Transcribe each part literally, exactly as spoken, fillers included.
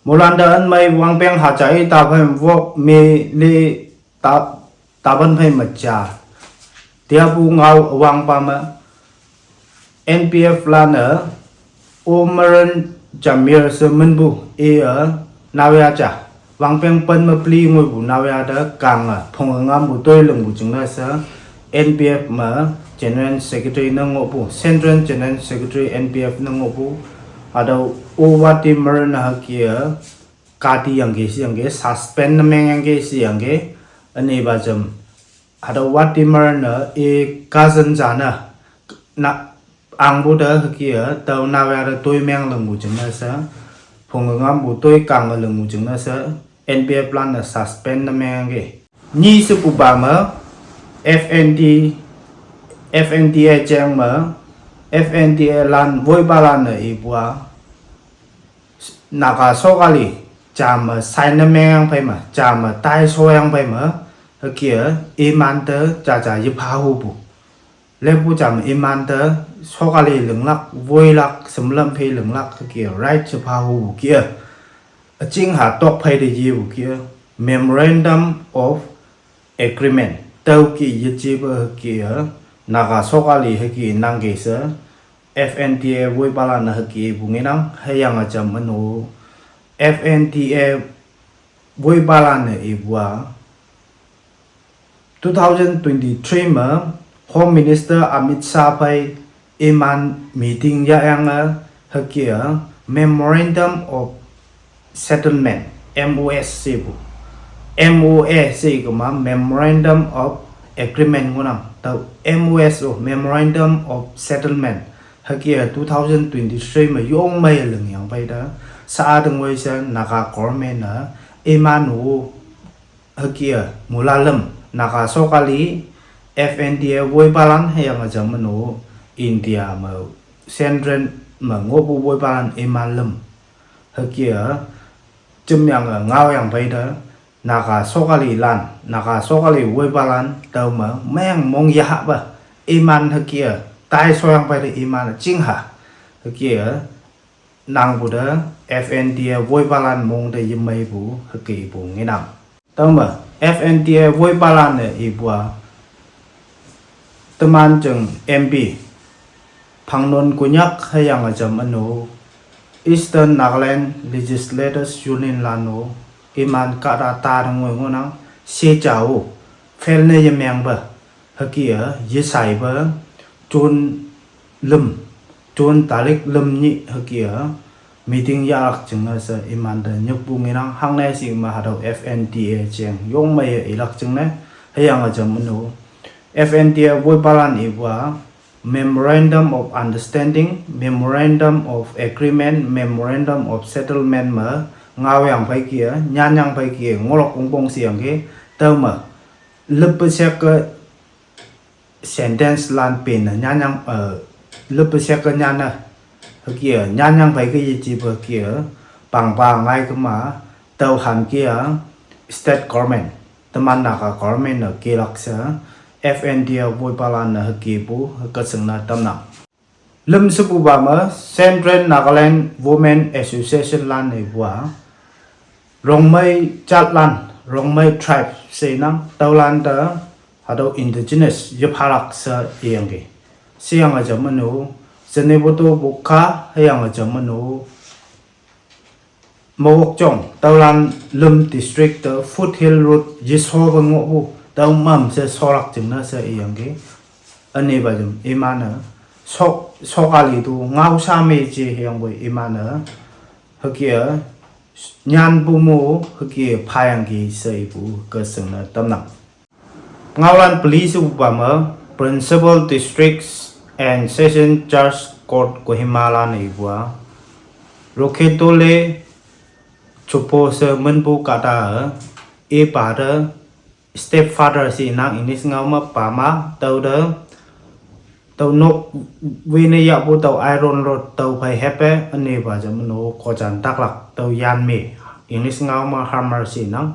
Molan te ünmei wangpeng haja i taphei wok me le ta, taban phei maja. Tiapu ngao wangpa me N P F lan e Omar Jamir se minpu e a nawya ja. Wangpeng pen me pli ngoipu nawya te kang a phung ngampu toi lingpu jingne se N P F me General Secretary ne ngohpu, Central General Secretary N P F ne ngohpu, hatüo Owati Mer ne hüke a, kati yangki sheyangki, suspend ne mengyangki sheyangki, ünepa jam, hatüo Wati Mer ne i cousin ja ne, na, angpu te hüke a, tao nawya te toi meng lingpu jingne she, phung ngampu toi kang lingpu jingne she, N P F lan ne suspend ne mengyangki. Nyi shepupa me, F N T, F N T A jeng me, F N T A lan woipalan ne ipu a, Naga sokali, ja me sign ne mengyang phei me, ja me tai shoyang phei me, hüke a, imante jaja yephahupu. Lepu jam imante sokali linglak, woilak, semlam phei linglak hüke right yephahupu ke a. Üching ha tok phei te yepu ke a, Memorandum of Agreement. Tüoke yejepe hüke a, Naga sokali hüke nangke she, F N T A woipalan ne hüke ipu ngenang, hüyange jam üno. F N T A woipalan ne ipu a, two thousand twenty-three me, Home Minister Amit Shah phei iman meeting yahyange hüke a, Memorandum of Settlement, M O S shepu. M O A she kema Memorandum of Agreement ngohnang. Tüo M O S o, Memorandum of Settlement. Hüke a two thousand twenty-three me yong mei lingyang phei te. Sha-a tengwoi she Naga government ne iman o hüke a, mola lüm, Naga sokali, F N T A woipalan hüyange jam üno, India me, Central me ngohpu woipalan iman lüm. Hüke a, jemyange ngaoyang phei te, Naga sokali lan, Naga sokali woipalan, tüo me, meng mong yahahpa, iman hüke a, tai shoyang phei te iman chingha. Hüke a, nangpu te, F N T A woipalan mong te yemeipu, hüke ipu ngenang. Tüome, F N T A woipalan ne ipu a, teman jing M P, Phangnon Konyak hüyange jam üno, Eastern Nagaland Legislators Union lan-o, iman kahta ta te ngoi ngohnang, she ja-o, fail ne yemengpe, hüke a, yeshaipe, June lüm, June tarik lüm nyih hüke a, meeting yahlak jingne she imante nyikpu ngenang hangne shingme hatüo F N T A jeng yong meiye ilak jingne, hüyange jam üno. F N T A woipalan ipu a, Memorandum of Understanding, Memorandum of Agreement, Memorandum of Settlement me, ngaoyang phei ke a, nyanyang phei ke a, ngohlak wongpong sheyangki, tüome, lüppe sheke sentence lan penne nyanyang, eh, lüppe sheke nyanne, hüke a, nyanyang phei ke yejepe ke a, pangpa ngai kema, tüo hanke a, state government, teman Naga government ne kelak she, F N T A woipalan ne hükepu, hüke shingne tamnang. Lüm shepupa me, Central Nagaland Women Association lan ipu a, Rongmei jatlan, Rongmei tribe shenang, tüolan te, hatüo indigenous yephalak she iyangki. Sheyange jam üno, Zunheboto Wokha, hüyange jam üno, Mowokjong, tüolan lüm district te Foothill Road yeshope ngohpu, tüo mam she sholak jingne she iyangki. Ünepa jam, iman-e, sok, sokali tu, ngao sha me je hüyangpoi iman-e, hüke a, nyanpu mo, hüke phayangki she ipu, ke shingne tamnang. Ngaolan peli shepupa me, Principal Districts and Session Judge Court Kohima lan ipu a, Rokhetole Chopo she minpu kahta, ipa te, stepfather shenang English ngao me pama, tüo te, tüo nok wine yahpu tüo iron rod tüo phei heppe, ünepa jam üno kojan taklak, tüo yanme, English ngao me hammer shenang,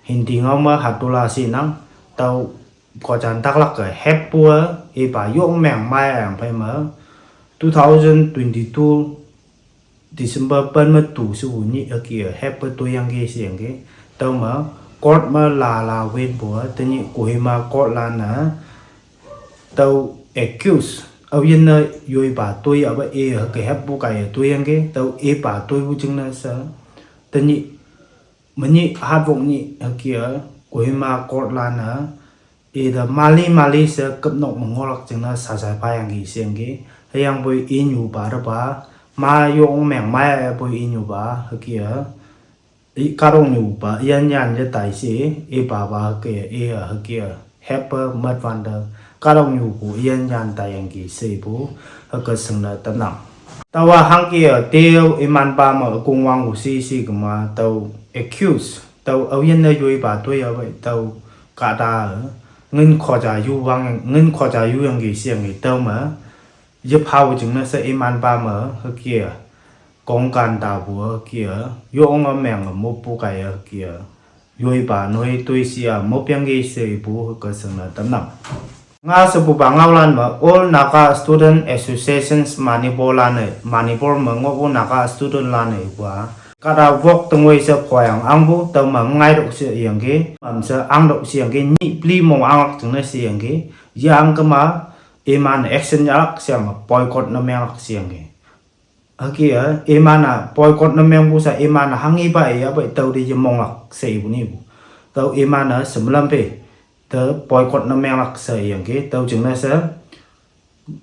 Hindi ngao me hatola shenang, tüo kojan taklak ke heppu a, ipa yong meng meiyang phei me, two thousand twenty-two December pen me tu shepu nyih hüke a hep pe toiyangki sheyangki. Tüome court me lala winpu a tenyih Kohima court lan-e tüo accuse aoyinne yoipa toiyape i hüke heppu kaiye toiyangki. Tüo ipa toipu jingne she tenyih menyih hatwok nyih hüke a Kohima court lan-e ite mali mali she küpnok me ngohlak jingne sasai phayangki sheyangki. Hüyangpoi inyupa tepa ma yong meng maiya poi inyupa hüke a i kahtoknyupa yan yan yetai she, ipawe hüke a, i a hüke a hep pe matwante kahtoknyupu yan yan taiyangki shepu hüke shingne tamnang. Taowa hangke a tüo imanpa me ükongwangpu she she kema tüo accuse tüo aoyinne yoipa toiyape tüo kahta ngin khoja yu wang, ngin khoja yuyangki sheyangki. Tüome yephapu jingne she imanpa me hüke a kongkan tapu hüke a yonge menge moppu kaiye hüke a yoipa noi toi she a mopyangki shepu hüke shingne tamnang. Nga shepupa ngaolan me All Naga Student Associations Manipur lan-e, Manipur me ngohpu Naga student lan-e ipu a kahta wok tengoi she phoyang angpu tüome ngaitüoh sheyangki, mamshe angtüoh sheyangki, nyih peli mong anglak jingne sheyangki. Yangkema iman action yahlak sheyange boycott ne menglak sheyangki. Hüke a iman-e boycott ne mengpu she iman-e hanghepa iyape tüote yemonglak she ipu nipu. Tüo iman-e shemelam phe te boycott ne menglak she iyangki. Tüo jingne she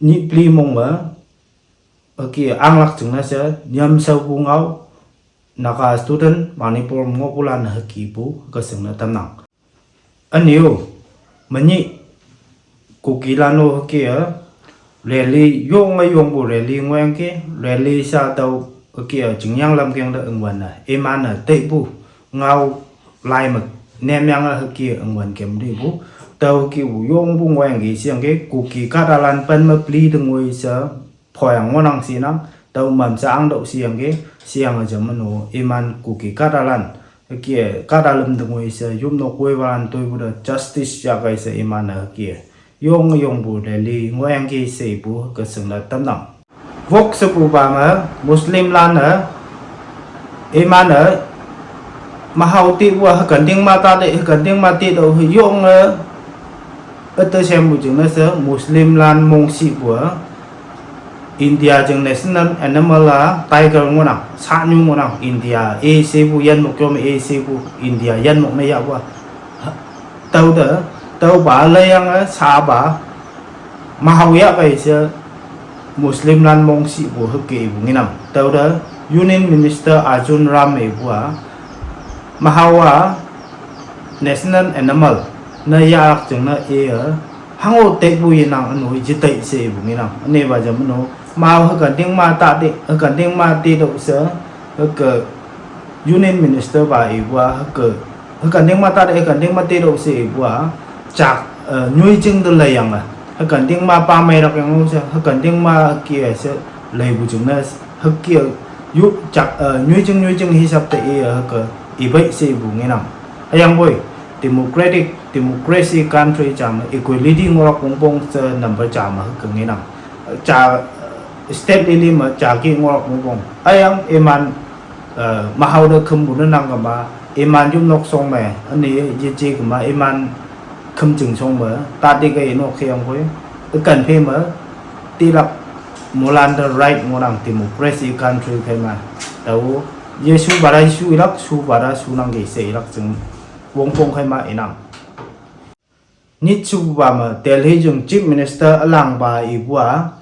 nyih peli mong me hüke anglak jingne she nyamshaopu ngao Naga student Manipur me ngohpulan hükepu hüke shingne tamnang. Ünyo, menyih Kukilan-o hüke a rally yonge yongpu rally ngohyangki. Rally sha tüo hüke a chingyang lamkeng te üngwün-e iman-e teipu ngao lai me nemyange hüke üngwün kem lipu. Tüo hükepu yongpu ngohyangki sheyangki Kuki kahtalan pen me peli tengoi she phoyang ngohnang shenang. Tüo mamshe angtüoh sheyangki. Sheyange ja meno iman Kuki kahtalan hüke kahta lüm tengoi she yopnok woipalan toipu te justice yahkei she iman-e hüke yonge yongpu rally ngohyangki she ipu hüke shingne tamnang. Wok shepupa me Muslimlan-e iman-e mahao tepu a hüken tingma tate, hüken tingma tetüoh yonge üte shempu jingne she Muslimlan mongshipu a India jing national animal a tiger ngohnang, shanyu ngohnang. India-e shepu yinmok yome-e shepu India yinmok ne yahpu a. Tüote tüopa leiyange shapa mahao yahkei she Muslimlan mongshipu hüke ipu ngenang. Tüote Union Minister Arjun Ram ipu a mahao a national animal ne yahlak jingne i a hango teipu yenang üno yetei she ipu ngenang. Ünepa ja meno ma hüken tingma tate, hüken tingma tetüoh she hüke Union Minister pa ipu a hüke hüken tingma tate, hüken tingma tetüoh she ipu a jak, eh, nyoijing te leiyange hüken tingma pa meilak yang she hüken tingma hüke she leipu jingne hüke yu jak, eh, nyoijing nyoijing hisap te i hüke ipei she ipu ngenang. Hüyangpoi democratic, democracy country jam equality ngohlak wongpong she number jam hüke ngenang. Ja, eh, state lili me jaki ngohlak wongpong. Hüyange iman, eh, mahao te khümpu ne nang kema iman yopnok shong me üne yeje kema iman khümjing shong me tate kei nok hüyangpoi üken phe me tilak moilan te right ngohnang democracy country phei me. Tao yeshupa te yeshu ilak, shupa te shunangki she ilak jing wongpong khei me inang. Nyit shepupa me Delhi jing Chief Minister ülangpa ipu a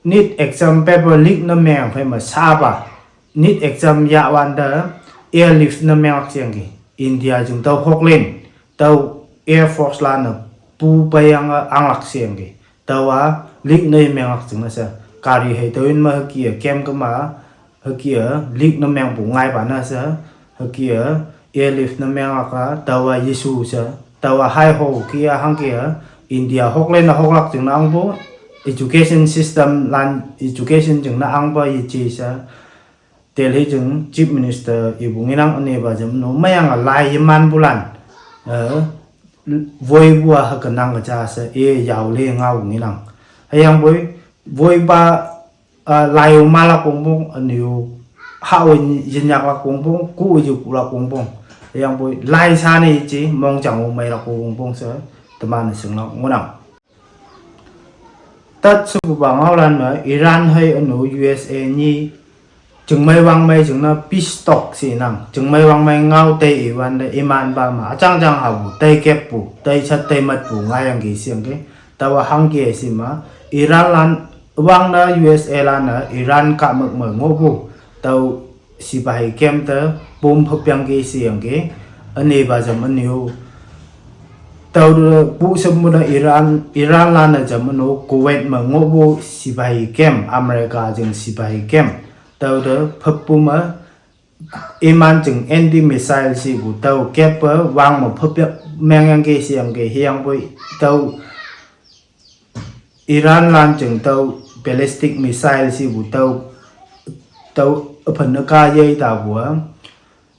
NEET exam paper leak ne meng phei me shapa NEET exam yahwante airlift ne menglak sheyangki. India jing tüo hoklan tüo Air Force lan-e pu peiyange anglak sheyangki. Tüowa leak ne menglak jingne she gari hei tüoyin me hüke kem kema hüke leak ne mengpu ngaipa ne she hüke airlift ne menglak a tüowa yeshu she tüowa haiho ke a hangke a India hoklan-e hoklak jingne angpu education system lan education jingne angpa yeje she Delhi jing Chief Minister ipu ngenang. Ünepa ja meno meyange lai yemanpulan, eh, woipu a hüke nang ke ja she i yao le ngao ngenang. Hüyangpoi woipa Lai u malak wongpong, ünyu hah u yinyaklak wongpong, kuh u yupuhlak wongpong. Hüyangpoi lai sha ne ichi mongjang u meilak wongpong she teman-e shinglak ngohnang. Tat shepupa ngaolan me Iran hei ünu U S A nyi jingmei wangmei jingne peace talk she nang. Jingmei wangmei ngao tei iwante imanpa me üjangjang hapu, tei keppu, tei shat tei matpu ngaiyangki sheyangki. Taowa hangke she ma, Iranlan, üwangne U S A lan-e Iran kahmük me ngohpu tüo sipahi camp te bomb phüpyangki sheyangki. Ünepa jam ünyu, tüote pu shempu ne Iran, Iranlan-e jam ünu Kuwait me ngohpu sipahi camp, America jing sipahi camp, tüote phüppu me iman jing anti missile shepu tüo kappe wang me phüpyak mengyangki sheyangki. Hüyangpoi tüo Iranlan jing tüo ballistic missile shepu tüo, tüo üphen üka yei tapu a,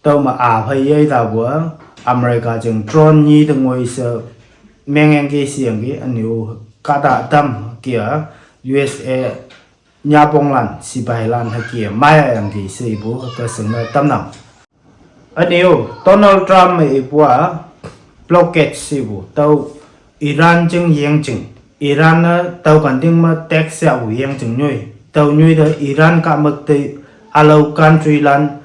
tüo me a phei yei tapu a, America jing drone nyi te ngoi she mengyangki sheyangki. Ünyu kahta tam ke a, U S A nyaponglan sipahilan hüke a mei-a yangki she ipu hüke shingne tamnang. Ünyu Donald Trump me ipu a blockade shepu tüo Iran jing yengjing, Iran-e tüo kanting me tax yahpu yengjing nyoi, tüo nyoi te Iran kahmük te ülao countrylan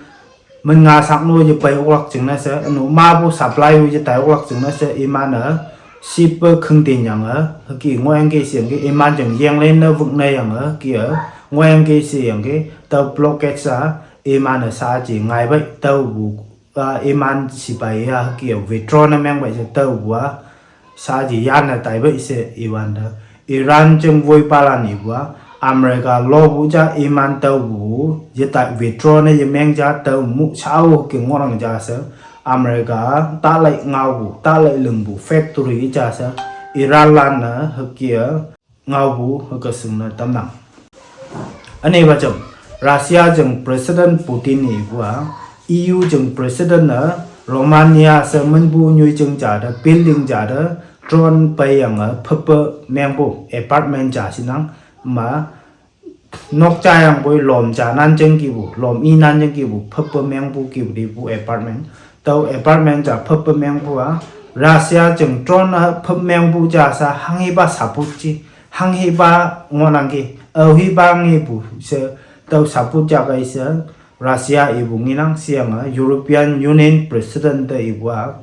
min nga sak no yepei oklak jingne she, ünu mapu supply u yetai oklak jingne she iman-e shippe khingtinyange hüke ngohyangki sheyangki. Iman jing yenglen ne wük ne yange hüke a ngohyangki sheyangki. Tüo blockade sha iman-e saji ngai pei, tüopu a iman sipahi a hüke a withdraw ne meng pei she, tüopu a saji yanne tai pei she iwante, Iran jing woipalan ipu a America lopu ja iman tüopu yetai withdraw ne yemeng ja, tüo mu shao ke ngohnang ja she, America talei ngaopu, talei lingpu factory ja she, Iranlan-e hüke a ngaopu hüke shingne tamnang. Ünepa jam, Russia jing President Putin ipu a, E U jing President-e Romania she minpu nyoijing ja te, building ja te drone peiyange phüppe mengpu apartment ja shinang. Ma nok jayangpoi lom ja nan jing kipu, lom i nan jing kipu phüppe mengpu kipu tepu apartment. Tüo apartment ja phüppe mengpu a, Russia jing drone-e phüp mengpu ja she hanghipa support ji, hanghipa ngohnangki, aohipa ngepu she, tüo support ja kei she Russia ipu ngenang. Sheyange European Union President te ipu a,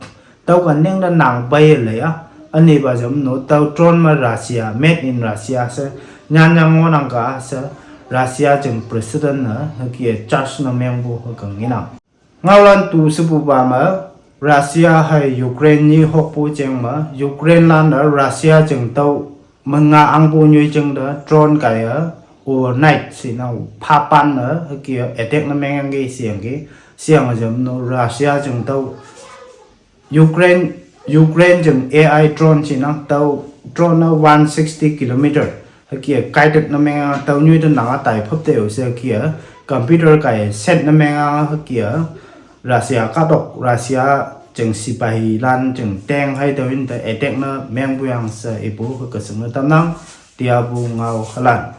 tüo kanting te nang pei lei a, ünepa jam no tüo drone me Russia, made in Russia she nyanyang ngohnang ka she, Russia jing President-e hüke charge ne mengpu hüke ngenang. Ngaolan tu shepupa me, Russia hei Ukraine nyi hokpu jeng me, Ukrainelan-e Russia jing tüo min nga angpu nyoijing te drone kaiye overnight shinang phapan-e hüke attack ne mengyangki sheyangki. Sheyange jam no Russia jing tüo Ukraine, Ukraine jing A I drone shinang, tüo drone-e one sixty kilometer hüke guided ne meng, tüo nyoi te nang a tai phüp te o she hüke a computer kaiye set ne meng a hüke a Russia kahtok, Russia jing sipahilan jing tank hei tüo yin te attack ne mengpu yang she ipu hüke shingne tamnang. Tiapu ngao halan.